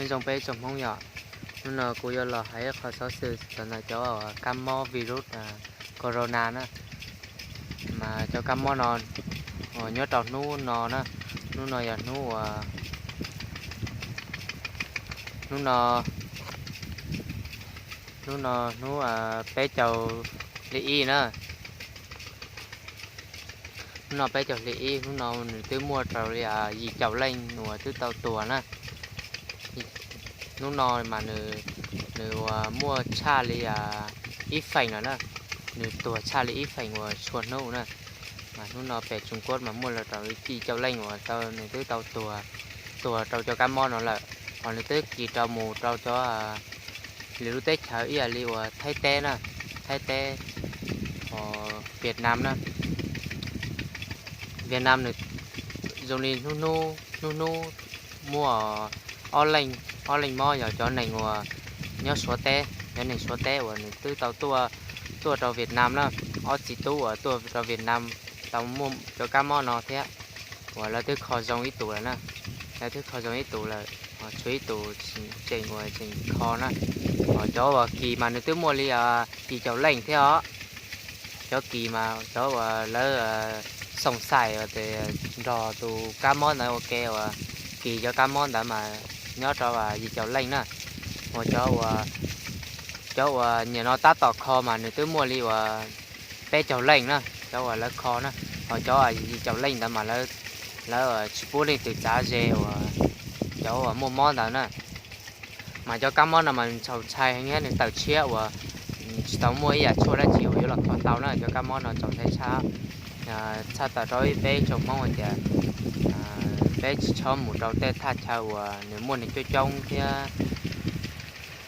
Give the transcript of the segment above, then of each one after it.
Nyob zoo peb tsoom Hmoob yom, hnub no kuv yuav los hais ib qho xov xwm txog ntawm cov kab mob virus corona na. Mas cov kab mob no uas nyob rau hnub no na, hnub no yog hnub uas, hnub no, hnub no hnub peb caug hli ib na. Hnub no peb caug hli ib, hnub no nws twb muaj rau li yim caum leej uas twb tau tuag na. Hnub no mas nws, nws uas muaj tshaj li ib feem lawm na, nws tuag tshaj li ib feem uas txhua hnub na. Mas hnub no pem Tsuas Kuab mas muaj los rau li yim caum leej uas tau, nws twb tau tuag, tuag rau cov kab mob no lawm, hos nws twb kis rau mus rau cov lwm lub teb chaws ib yam li uas Thaib teb na, Thaib teb, Vietnam na. Vietnam nws zoo li hnub hnub, hnub hnub muaj ob leej, ob leej mob yog cov neeg uas nyob Suav teb, cov neeg Suav teb uas nws twb tau tuaj, tuaj rau Vietnam na, ob txiv tub uas tuaj rau Vietnam tau muaj cov kab mob no thiab, uas lawv twb kho zoo ib tus lawm na, lawv twb kho zoo ib tus lawm, tshuav ib tus tseem uas tseem kho na. Hos cov uas kis mas nws twb muaj li yim caum leej thiab os. Cov kis mas cov uas lawv xoom xais uas nrog tus kab mob ntawd ua ke uas kis cov kab mob ntawd mas nyob rau yim caum leej na. Uas cov uas, cov uas nim no tab tom kho mas nws twb muaj li uas peb caug leej na, cov uas lawv kho na. Hos cov yim caum leej ntawd mas lawv tsis pub leej twg txav ze uas cov uas muaj mob ntawd na. Mas cov kab mob no mas txaus ntshai heev thiab nws tawm tshiab uas tsis tau muaj ib yam tshuaj dab tsi uas yuav los kho tau na. Cov kab mob no txaus ntshai tshaj, tshaj tawm rau peb tsoom Hmoob hais tias peb tsis txhob mus rau tej thaj chaw uas nws muaj neeg coob coob thiab,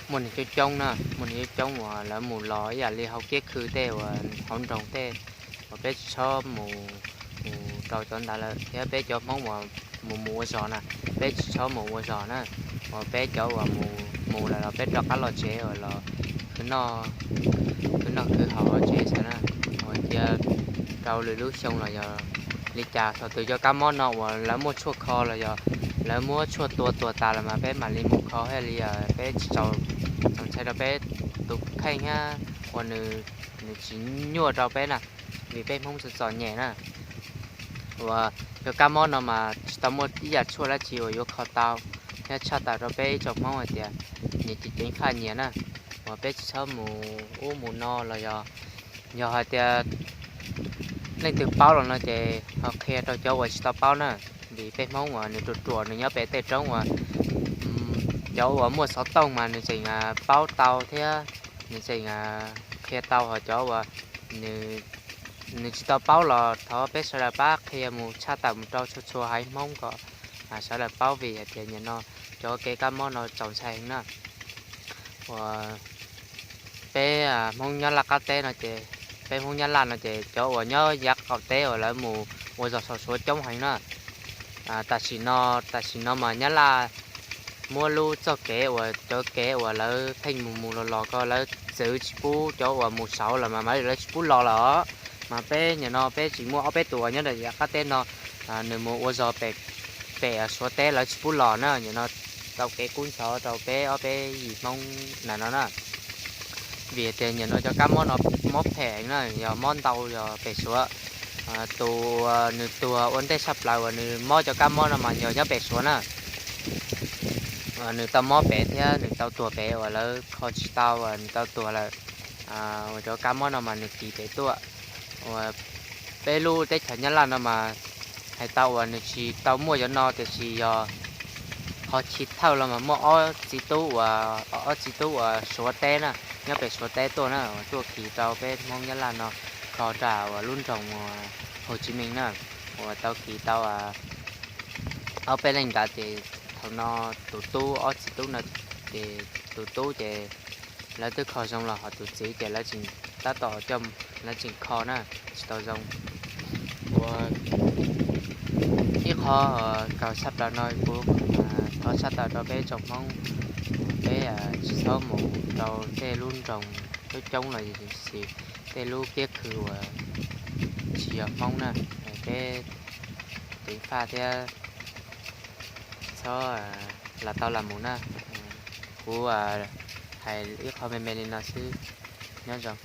muaj neeg coob coob na, muaj neeg coob coob uas lawv mus los ib yam li hauv kiab khw tej uas hauv nroog tej, uas peb tsis txhob mus, mus rau cov ntawd lawm. Thiab peb cov Hmoob uas mus mus ua zog na, peb tsis txhob mus ua zog na, uas peb cov uas mus mus lawm los peb rov qab los tsev uas los khwv noj, khwv noj khwv haus tsev xwb na. Uas cia rau lwm lub xyoo los yog li cas thaum twg cov kab mob no uas lawv muaj tshuaj kho los yog lawv muab tshuaj tua tuag tas lawm mas peb mam li mus kho thiaj li peb tsis txaus, txaus ntshai rau peb tus kheej thiab uas nws, nws tsis nyuaj rau peb na, vim peb Hmoob txom txom nyem na. Uas cov kab mob no mas tsis tau muaj ib yam tshuaj dab tsi uas yuav kho tau, thiab tshaj tawm rau peb tsoom Hmoob hais tias nyias ceev ceev faj nyias na, uas peb tsis txhob mus ub mus no los yog, yog hais tias leej twg paub los no ces ho qhia rau cov uas tsis tau paub na, vim peb Hmoob uas nws ruam ruam nws nyob pem tej roob uas cov uas muaj xov tooj mas nws tseem paub tau thiab nws tseem qhia tau, ho cov uas nws tsis tau paub los thov peb sawv daws pab qhia mus tshaj tawm mus rau txhua txhua haiv Hmoob kom sawv daws paub, vim hais tias nim no cov kev kab mob no txaus ntshai heev na. Uas peb Hmoob Nyab Laj qab teb no ces, peb Hmoob Nyab Laj no ces cov uas nyob yav qaum teb uas lawv mus ua zog saum Suav coob heev na. Tam sim no, tam sim no mas Nyab Laj muab lub txoj kev uas cov kev uas lawv pheej mus mus los los ko lawv txwv tsis pub cov uas mus saud los mas lawv tsis pub los lawm os. Mas peb nim no peb tseem muaj ob peb tus uas nyob rau yav qab teb no, nws mus ua zog pem, pem Suav teb lawv tsis pub los na, nim no tau kev kub ntxhov rau peb ob peb yim Hmoob na no na. Vim tias nim no cov kab mob no mob phem na, yog mob ntau yog pem Suav. Tus uas nws tuag ua ntej tshaj plaws uas nws mob cov kab mob no mas yog nyob pem Suav na. Nws tau mob pem thiab nws tau tuag pem uas lawv kho tsis tau uas nws tau tuag lawm. Uas cov kab mob no mas nws kis pem tuaj. Uas peb lub teb chaws Nyab Laj no mas hais tau uas nws tsis tau muaj cov no tiam sis yog qhov chiv thawj los mas muaj ob txiv tub uas, ob txiv tub uas Suav teb na, nyob pem Suav teb tuaj na, uas tuaj kis rau peb Hmoob Nyab Laj no kho rau uas lub nroog uas Hồ Chí Minh na, uas tau kis tau ob peb leej ntawd ces thaum no tus tub, ob txiv tub no ces tus tub ces lawv twb kho zoo los ho tus txiv ces lawv tseem tab tom coj, lawv tseem kho na, tsis tau zoo. Uas ib qho kawg tshaj plaws no kuv thov tshaj tawm rau peb tsoom Hmoob, peb tsis txhob mus rau tej lub nroog coob coob los yog tej lub kiab khw uas tsis yog Hmoob na, peb ceev faj thiab txhob lam tau lam mus na. Kuv hais ib qho me me li no xwb, nyob zoo.